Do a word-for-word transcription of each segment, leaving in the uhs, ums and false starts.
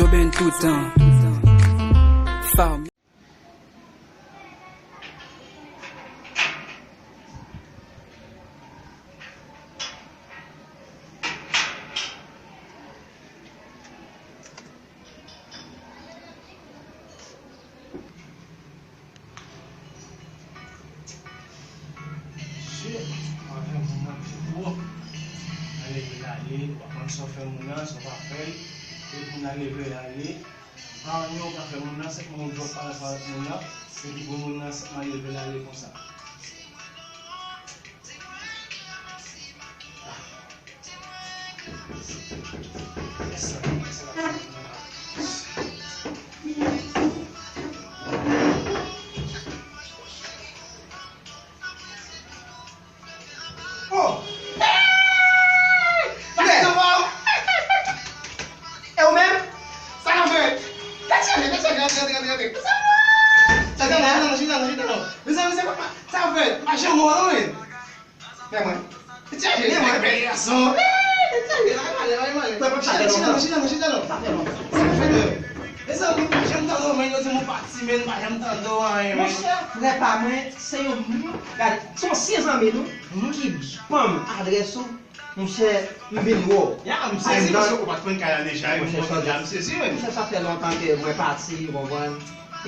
Joben toutan. Fam. Shit, w ap fè moun nan pi gwo. Nan leve l ale, w ap konn sa w fè moun nan, sa w pa fè l. Tout moun nan leve l ale. Pa anyen w pa fè moun nan, senpman w dwòp pale avèk moun nan, epi pou moun nan senpman leve l ale konsa. Oh! Hey! Sa k ap fè w? E ou menm? Sa k ap fè? Tèt chaje, tèt chaje, antre, antre, antre, antre. Sa k ap fè? Chita non, chita non, chita non. Mezanmi, se pa, sa k ap fè? Pa janm wè non, men. Men mwen. Tèt chaje, men mwen, bèl gason. Tèt chaje, la, male, male, male. Chita non, chita non, chita non, chita non. Sa k ap fè? Mezanmi, pa janm tande w, men, yo di m ou pati, men, pa janm tande w, anyen, men. Monchè, frè pa mwen, se yon moun, gade, se yon ansyen zanmi nou, ki ban m adrès ou. Monchè, m vin wè w. Ya, m sezi paske ou pa t konn kay la deja, e m konn ya, m sezi, wi. Monchè, sa fè lontan ke mwen pati, ou konprann?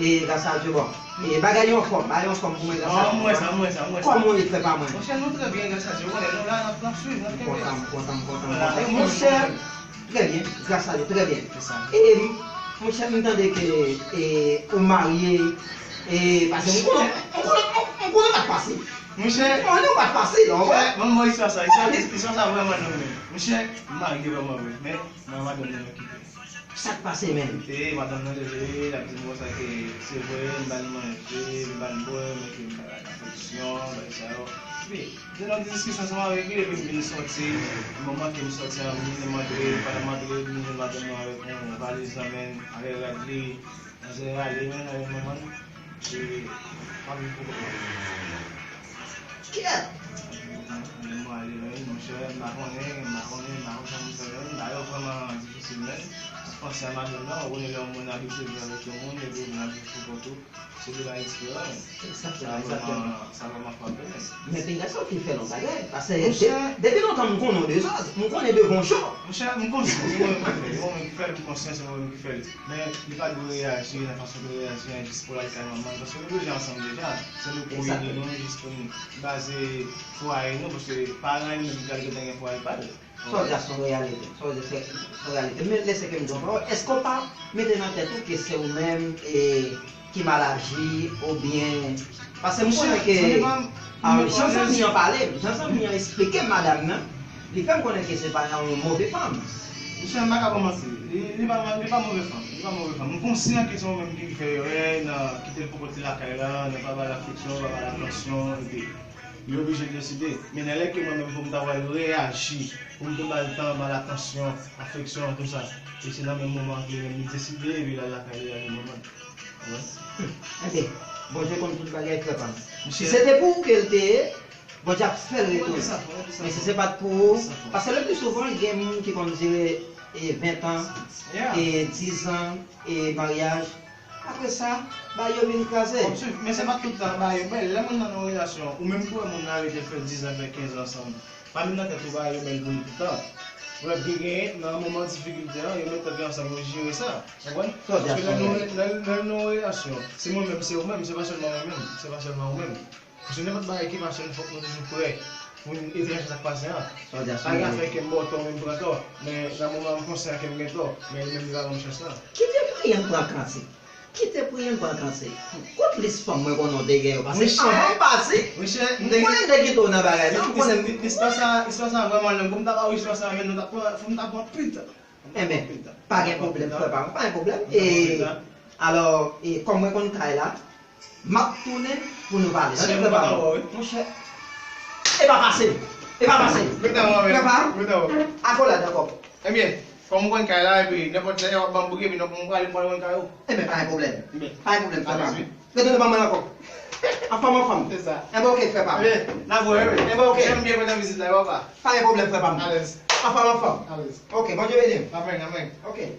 E gras a Dye, bon. E bagay yo anfòm, bagay yo anfòm pou mwen, gras a Dye. M wè sa, m wè sa, m wè sa. Kòman w ye, frè pa mwen? Monchè, nou trè byen, gras a Dye. Ou konnen, nou la, n ap, n ap swiv, n ap kenbe. M kontan, m kontan, m kontan, m kontan. Monchè, trè byen, gras a Dye, trè byen. Se sa. E, monchè, m tande ke, e, ou marye, e, paske m konnen, m konnen, m konnen sa k pase. Monchè, m konnen w pa t pase la, w wè. Monchè, ban m istwa sa, istwa, istwa sa vrèman long, men. Monchè, m marye vrèman vre, men mwen ak madanm mwen nou kite. Sa k pase, menm? E madanm nan leve, l ap di m konsa ke se vre, m ba l manje, m ba l bwè, men ke m pa ba l afeksyon, bagay sa yo. Epi, gen yon diskisyon ansanm avèk li, epi m vin sòti. Moman ke m sòti an, m vin antre, pandan m antre, m vin jwenn madanm nan avèk yon valiz nan men l, avèk rad li. An jeneral, li menm nan yon moman, e, pa viv pou kont mwen. Kèt! Mwen ale, men, monchè, m pa konnen, m pa konnen, m pa konn sa m fè, men, bagay yo vrèman difisil, men. Panse a madanm nan, ou konnen lè yon moun abitye viv avèk yon moun, epi ou vin ap viv pou kont ou, se de la esperans. Egzakteman, egzakteman. Sa vrèman frape, men. Men pinga sa w te fè l yon bagay, paske de-, depi lontan m konnen w dezòd, m konnen devan w cho. Monchè, m konsyan, se mwen menm ki fè l, se mwen menm ki fè l, m konsyan, se mwen menm ki fè l. Men, li pa dwe reyaji nan fason ke l reyaji an jis pou l al kay manman l, paske nou deja ansanm deja. Se nou pou ede nou, jis pou n baze fwaye nou, paske paran l menm li pral gentan gen fwaye pa l. Sa w di a se yon reyalite, sa w di se, se yon reyalite. Men lese ke m di w yon pawòl, èske w pa mete nan tèt ou ke se ou menm, e, ki mal aji, oubyen, paske m konnen ke, a, jan zanmi an pale m, jan zanmi an eksplike m madanm nan, li fè m konnen ke se pa yon move fanm. Monchè, m pa ka ba w manti. Li, li pa, li pa move fanm. Li pa move fanm. M konsyan ke se mwen menm ki fè erè nan kite l pou kont li lakay la, nan pa ba l afeksyon, pa ba l atansyon, epi li oblije deside. Men nan lè ke mwen menm pou m ta pral reyaji, pou m te ba l tan, ba l atansyon, afeksyon, tou sa. E se nan menm moman an ke li menm li deside, epi l al lakay li, l al jwenn manman l. Enben, Bondye konn tout bagay, frè pa m. Si se te pou ou ke l te ye, Bondye ap fè l retounen. Men si se pa t pou ou, paske le pli souvan, gen moun ki konn dire, e, ven tan, e, diz an, e, maryaj. Apre sa, bagay yo vin kraze. Men se pa tout tan bagay yo bèl. Lè moun nan nan yon relasyon, ou menm ki wè moun nan rete fè diz an, fè kenz an ansanm, pa met nan tèt ou bagay yo bèl pou nou tout tan. Ou wè, gen, gen, nan moman difikilte an, yo met tèt yo ansanm, yo jere sa. Konprann? Paske lè nou, lè, lè nou nan yon relasyon, se mwen menm, se ou menm, se pa sèlman mwen menm, se pa sèlman ou menm. Paske nenpòt bagay ki pase, nou fòk nou toujou prè pou n etranje sa k pase an. Pa gen afè ke m ba w tò, men m pran tò. Men nan moman an, m konsyan ke m gen tò, men li menm li pa ban m chans lan. Kite priye m pran kantik. Kite priye m pran kantik. Kot lis fanm mwen konnen w te gen yo? Paske anvan m pase, m konnen m te kite w nan bagay sa, m konnen m. Istwa sa, istwa sa vrèman long. Pou m ta ba w istwa sa, men nou ta pran, fò m ta pran pita. Enben, pa gen pwoblèm, frè pa m, pa gen pwoblèm. E, alò, e, kòm mwen konn kay la, m ap tounen pou nou pale. Tande, frè pa m. Monchè, e pa pase, e pa pase. Frè pa m, akolad ankò. Ebyen, kòm ou konn kay la, epi nenpòt lè w ap ban m bri, epi nou, m prale, m prale konn kay ou. Enben, pa gen pwoblèm. Pa gen pwoblèm, frè pa m. Retounen ban mwen ankò. Anfòm, anfòm. Se sa. Enben, oke, frè pa m. Enben, n ap wè, wi. Enben, oke. Janm byen kontan vizit la, wi, papa. Pa gen pwoblèm, frè pa m. Alèz. Anfòm, anfòm. Alèz. Oke, Bondye beni w. Amèn, amèn. Oke.